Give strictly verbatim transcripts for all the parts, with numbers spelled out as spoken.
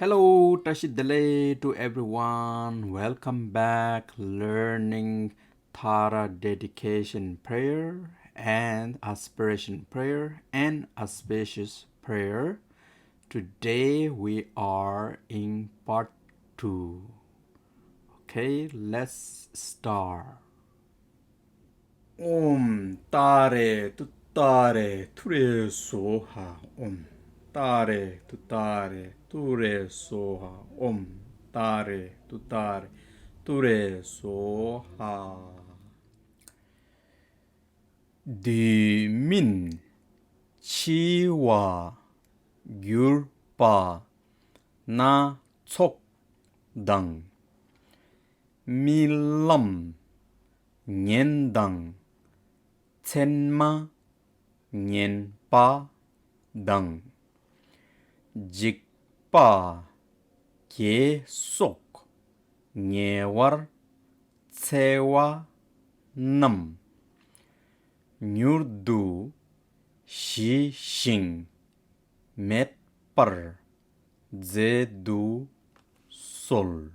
Hello, བཀྲ་ཤིས་བདེ་ལེགས། To everyone, welcome back learning Tara dedication prayer and aspiration prayer and auspicious prayer. Today we are in part two. Okay, let's start. ཨོཾ་ཏཱ་རེ་ཏུཏྟཱ་རེ་ཐུ་རེ་སྭཱ་ཧཱ། ཨོཾ་ཏཱ་རེ་ཏུཏྟཱ་རེ་ཐུ་རེ་སྭཱ་ཧཱ། ཨོཾ་ཏཱ་རེ་ཏུཏྟཱ་རེ་ཐུ་རེ་སྭཱ་ཧཱ། དུས་མིན་འཆི་བར་གྱུར་པ་སྣ་ཚོགས་དང་། རྨི་ལམ་ངན་དང་མཚན་མ་ངན་པ་དང་། འཇིགས་པ་བརྒྱད་སོགས་ཉེ་བར་འཚེ་བ་རྣམས་མྱུར་དུ་ཞི་ཞིང་མེད་པར་མཛད་དུ་གསོལ།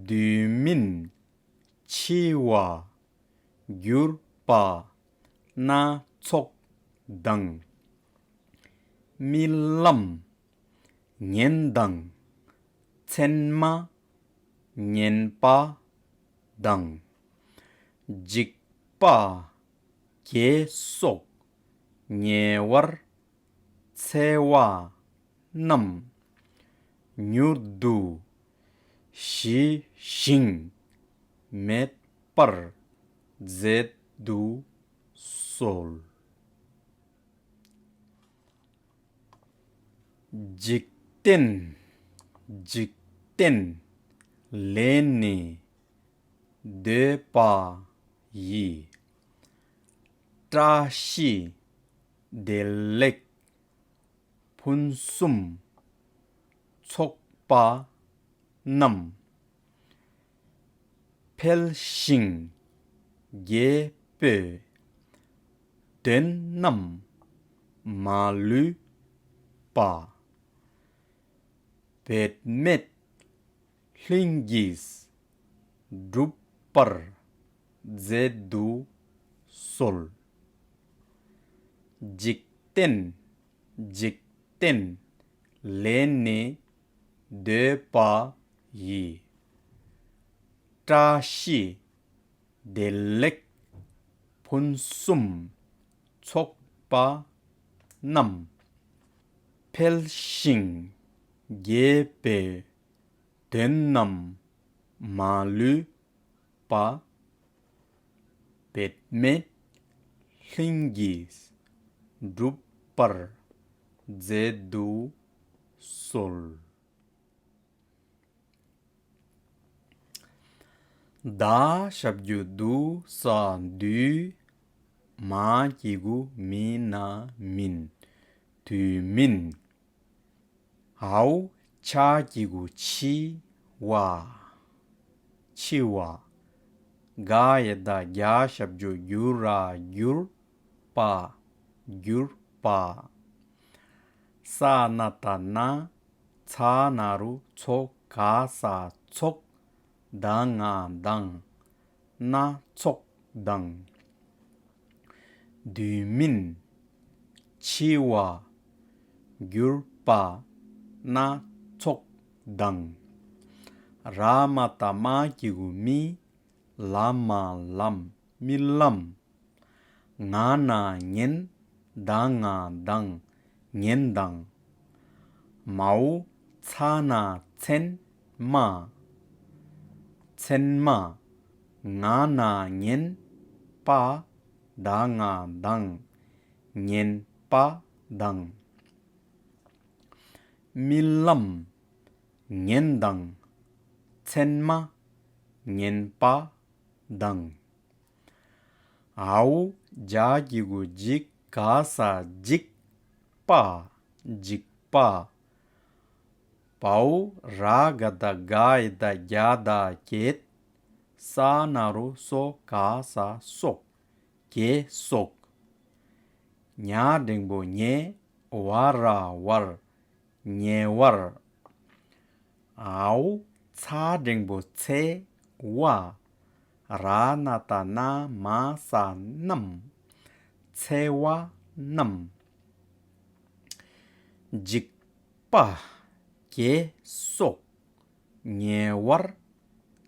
དུས་མིན་འཆི་བར་གྱུར་པ་སྣ་ཚོགས་དང་། རྨི་ལམ་ངན་དང་མཚན་མ་ངན་པ་དང་། འཇིགས་པ་བརྒྱད་སོགས་ཉེ་བར་འཚེ་བ་རྣམས་མྱུར་དུ་ཞི་ཞིང་མེད་པར་མཛད་དུ་གསོལ། འཇིག་རྟེན་འཇིག་རྟེན་ལས་ནི་འདས་པ་ཡི། བཀྲ་ཤིས་བདེ་ལེགས་ཕུན་སུམ་ཚོགས་པ་རྣམས། འཕེལ་ཞིང་རྒྱས་པའི་དོན་རྣམས་མ་ལུས་པ། འབད་མེད་ལྷུན་གྱིས་འགྲུབ་པར་མཛད་དུ་གསོལ། འཇིག་རྟེན་འཇིག་རྟེན་ལས་ནི་འདས་པ་ཡི། བཀྲ་ཤིས་བདེ་ལེགས་ཕུན་སུམ་ཚོགས་པ་རྣམས། འཕེལ་ཞིང་རྒྱས་པའི་དོན་རྣམས་མ་ལུས་པ། འབད་མེད་ལྷུན་གྱིས་འགྲུབ་པར་མཛད་དུ་གསོལ། ད་ཞབས་ཀྱུ་དུ་ས་དུས། མ་གི་གུ་མི་ན་མིན། དུས་མིན། འའོ་ཆ་གི་གུ་འཆི་བ། འཆི་བ། ག་ཡ་བཏགས་གྱ་ཞབས་ཀྱུ་གྱུ་ར་གྱུར་པ། གྱུར་པ། ས་ན་བཏགས་སྣ། ཚ་ན་རོ་ཚོ་ག་ས་ཚོགས། ད་ང་དང་། སྣ་ཚོགས་དང་། དུས་མིན་འཆི་བར་གྱུར་པ་སྣ་ཚོགས་དང་། ར་མ་བཏགས་རྨ་གི་གུ་རྨི། ལ་མ་ལམ། རྨི་ལམ། ང་ན་ངན། ད་ང་དང་། ངན་དང་། མའོ་ཚ་ན་མཚན་མ། མཚན་མ། ང་ན་ངན་པ། ད་ང་དང་། ངན་པ་དང་། རྨི་ལམ་ངན་དང་མཚན་མ་ངན་པ་དང་། འའོ་ཇ་གི་གུ་འཇིག་ག་ས་འཇིག་པ། འཇིག་པ། བའོ་ར་ག་བཏགས་ག་ཡ་བཏགས་རྒྱ་བཏགས་རྒྱད། ས་ན་རོ་སོ་ག་ས་སོགས། རྒྱད་སོགས། ཉ་འགྲེང་བུ་ཉེ། བ་ར་བར། ཉེ་བར། འའོ་ཚ་འགྲེང་བུ་ཚེ་བ། ར་ན་ཏ་ན་མ་ས་རྣམས། ཚེ་བ་རྣམས། འཇིགས་པ་བརྒྱད་སོགས། ཉེ་བར་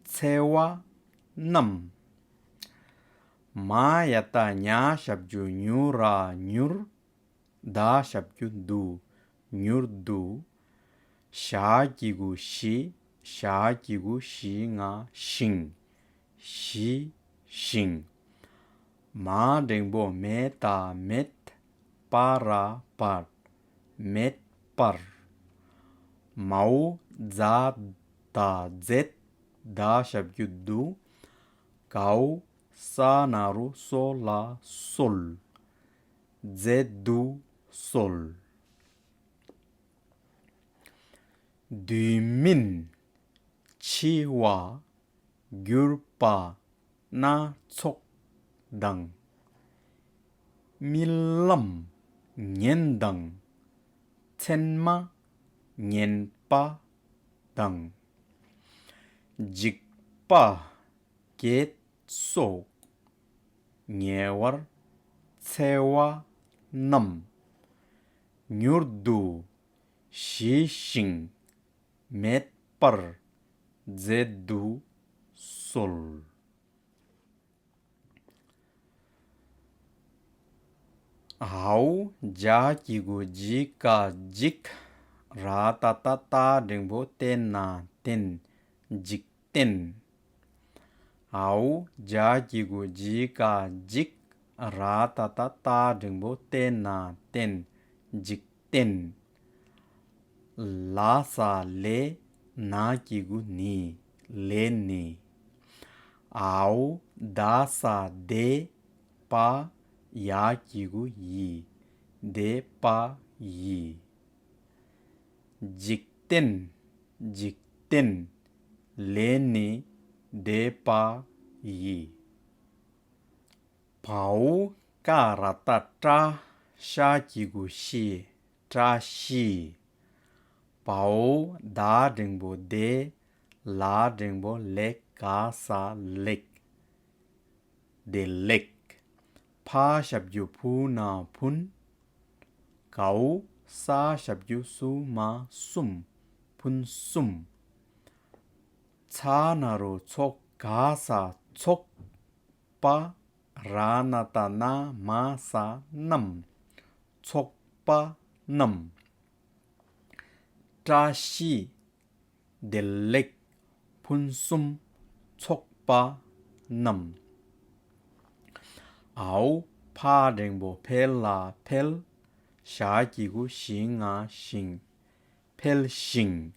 འཚེ་བ་རྣམས། མ་ཡ་བཏགས་མྱ་ཞབས་ཀྱུ་མྱུ་ར་མྱུར། ད་ཞབས་ཀྱུ་དུ། མྱུར་དུ། ཞ་གི་གུ་ཞི། ཞ་གི་གུ་ཞི་ང་ཞིང་། ཞི་ཞིང་། མ་འགྲེང་བུ་མེ་ད་མེད། པ་ར་པར། མེད་པར། མའོ་ཛ་ད་མཛད། ད་ཞབས་ཀྱུ་དུ། གའོ་ས་ན་རོ་སོ་ལ་གསོལ། མཛད་དུ་གསོལ། དུས་མིན་འཆི་བ་གྱུར་པ་སྣ་ཚོགས་དང་། རྨི་ལམ་ངན་དང་མཚན་མ་ངན་པ་དང་། འཇིགས་པ་བརྒྱད་སོགས། ཉེ་བར་འཚེ་བ་རྣམས། མྱུར་དུ་ཞི་ཞིང་མེད་པར་མཛད་དུ་གསོལ། འའོ་ཇ་གི་གུ་ཇི་ཀ་འཇིགས། ར་ཏ་བཏགས་རྟ་འགྲེང་བུ་རྟ་ན་རྟེན། འཇིག་རྟེན། འའོ་ཇ་གི་གུ་ཇི་ཀ་འཇིགས། ར་ཏ་བཏགས་རྟ་འགྲེང་བུ་རྟ་ན་རྟེན། འཇིག་རྟེན། ལ་ས་ལེ། ན་གི་གུ་ནི། ལེ་ནི། འའོ་ད་ས་འདས། པ་ཡ་གི་གུ་ཡི། འདས་པ་ཡི། འཇིག་རྟེན། འཇིག་རྟེན། ལེ་ནི་འདས་པ་ཡི། བའོ་ཀ་ར་བཏགས་བཀྲ། ཤ་གི་གུ་ཤི། བཀྲ་ཤིས། བའོ་ད་འགྲེང་བུ་བདེ། ལ་འགྲེང་བུ་ལེགས། ག་ས་ལེགས། བདེ་ལེགས། ཕ་ཞབས་ཀྱུ་ཕུ་ན་ཕུན། གའོ་ས་ཞབས་ཀྱུ་སུ་མ་གསུམ། ཕུན་གསུམ། ཚ་ན་རོ་ཚོ་ག་ས་ཚོགས། པ། ར་ན་ཏ་ན་མ་ས་རྣམས། ཚོགས་པ་རྣམས། བཀྲ་ཤིས་བདེ་ལེགས་ཕུན་སུམ་ཚོགས་པ་རྣམས། འའོ་ཕ་འགྲེང་བུ་ཕེ་ལ་འཕེལ། ཞ་གི་གུ་ཞི་ང་ཞིང་། འཕེལ་ཞིང་།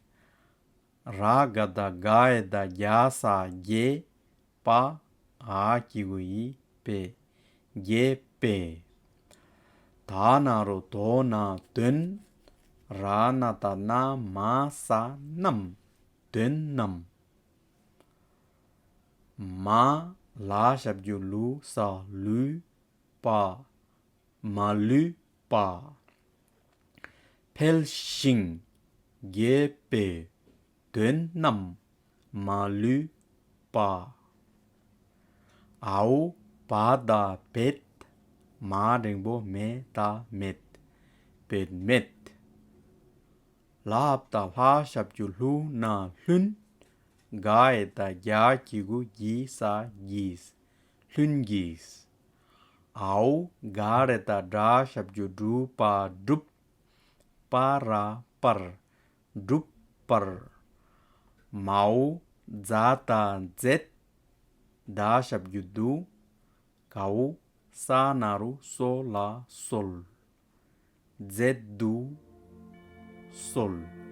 ར་ག་བཏགས་རྒ་ཡ་བཏགས་རྒྱ་ས་རྒྱས། པ། འ་གི་གུ་འི་པས། རྒྱས་པས། ད་ན་རོ་དོ་ན་དོན། ར་ན་ཏ་ན་མ་ས་རྣམས། དོན་རྣམས། མ་ལ་ཞབས་ཀྱུ་ལུ་ས་ལུས་པ། མ་ལུས་པ། འཕེལ་ཞིང་རྒྱས་པའི་དོན་རྣམས་མ་ལུས་པ། འའོ་བ་ད་བེད། མ་འགྲེང་བུ་མེ་ད་མེད། བེད་མེད། ལ་བཏགས་ལྷ་ཞབས་ཀྱུ་ལྷུ་ན་ལྷུན། ག་ཡ་བཏགས་གྱ་གི་གུ་གྱི་ས་གྱིས། ལྷུན་གྱིས། འའོ་ག་ར་བཏགས་གྲ་ཞབས་ཀྱུ་གྲུ་པ་གྲུབ། པ་ར་པར། གྲུབ་པར། མའོ་ཛ་ད་མཛད། ད་ཞབས་ཀྱུ་དུ། གའོ་ས་ན་རོ་སོ་ལ་གསོལ། མཛད་དུ་གསོལ།